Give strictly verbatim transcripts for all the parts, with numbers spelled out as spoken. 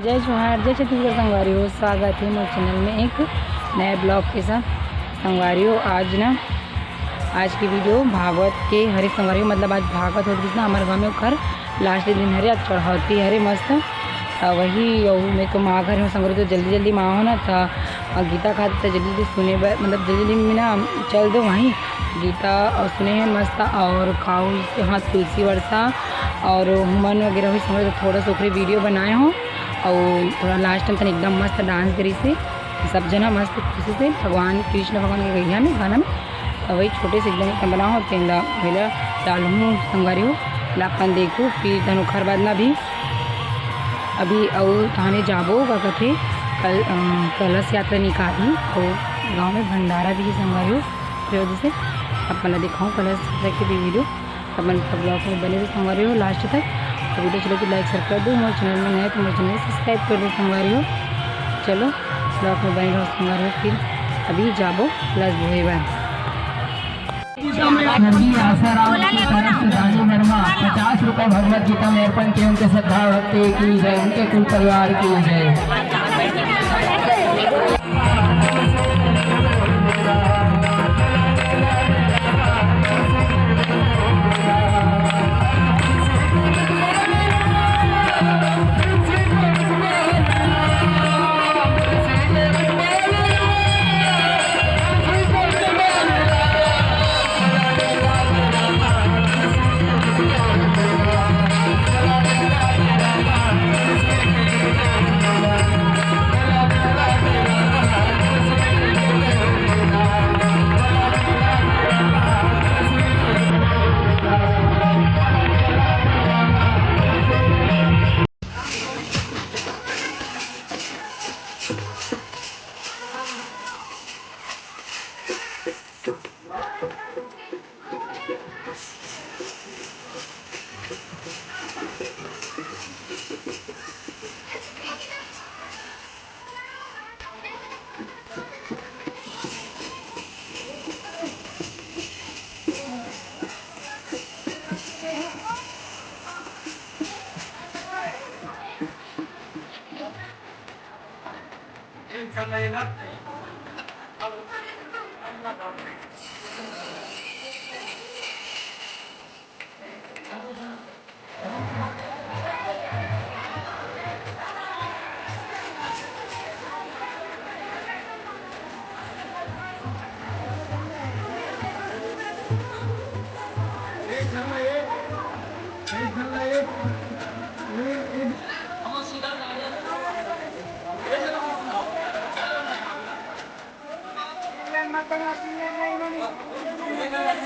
जय जोहार, जय छत्तीसगढ़ संगवारी हो, स्वागत हे मोर चैनल में एक नए ब्लॉग के साथ। संगवारी हो, आज ना, आज की वीडियो भागवत के हरे संगवारी हो, मतलब आज भागवत होत गिस ना हमर गाँव में, ओखर लास्ट दिन हरे, आज चढ़ौती हरे मस्त। त वही अउ मैं तो माँ घर में संगवारी हो, तो जल्दी जल्दी माँ हो ना, त गीता खात त जल्दी जल्दी सुने बर, मतलब जल्दी जल्दी में ना चल दो वहीं गीता अउ सुने हे मस्त। अउ काऊ, हाँ, तुलसी वर्षा अउ हुमन वगैरह भी संगवारी हो, तो थोड़ा सा ओकरे वीडियो बनाए हो। अउ थोड़ा लास्ट में तनी एकदम मस्त डांस करिस हे सब जना, मस्त खुशी से भगवान कृष्ण भगवान के गइया में गाना में। अउ वही छोटे से एकदम बना हो, तेन ला पहले डालहूँ संगवारी हो, ला अपन देखो, फिर तहन ओखर बाद ना भी अभी अउ थाने जाबो, का कथे, कल, अ, कलश यात्रा निकालही अउ गाँव में भंडारा भी हे संगवारी हो, फिर वजह से अपन ला दिखाऊँ कलश यात्रा के भी वीडियो। अपन ब्लॉग में बने रहो संगवारी हो लास्ट तक। तो वीडियो चलो कि लाइक शेयर कर दो, मोर चैनल में नए तो मोर चैनल सब्सक्राइब कर दो संगवारी हो। चलो ब्लॉग में बने रहो संगवारी हो, फिर अभी जाबो कलश बोहे बर। नदी आसाराम की तरफ से दानी वर्मा पचास रुपए भगवत गीता में अर्पण किए। उनके श्रद्धा भक्ति की जय, उनके कुल परिवार की जय।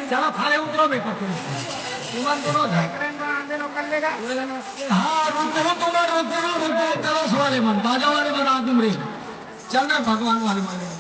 चलो, खड़े उतरो बेटा तुम। तुमन दोनों झन। हाँ, रुक, रुक, तुमन रुक, रुक, रुक, रुक, चलो, सवाले मन, बाजा वाले मन, आ तुम रे। चल ना, भगवान वाले मन।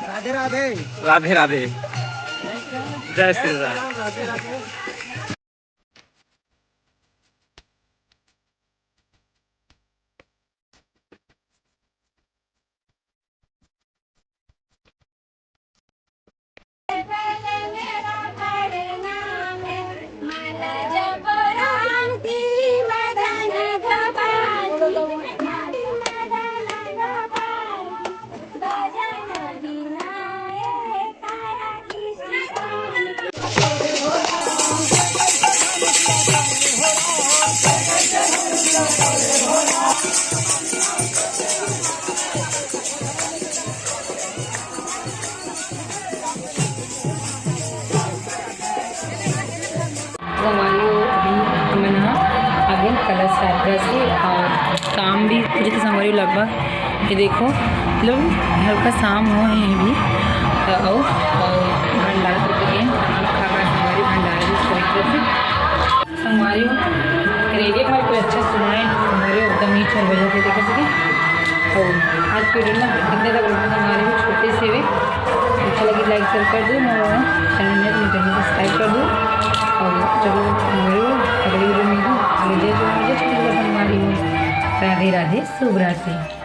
राधे राधे। राधे राधे। जय श्री राम। संगवारी हो, अभी हमन ह आगे कलश यात्रा से और काम भी पूरे के संगवारी हो लगभग, ये देखो, मतलब हल्का शाम हो है अभी, तो अउ, अउ भंडारा करके खाना खा खा संगवारी भंडारा भी पूरी तरह से संगवारी हो, रेडियो में कोई अच्छा सुनाए, संगवारी हो, एकदम ही चल बजा के देखे सके। तो आज के वीडियो ना इतने तक रखना संगवारी हो, छोटे से वे। अच्छा लगी, लाइक, शेयर कर दो, और चैनल में तुम जरूर सब्सक्राइब कर दो। और चलो संगवारी हो, अगले वीडियो में मिलते हैं। आगे जय जवान, जय छत्तीसगढ़ संगवारी हो। राधे राधे, शुभ रात्रि।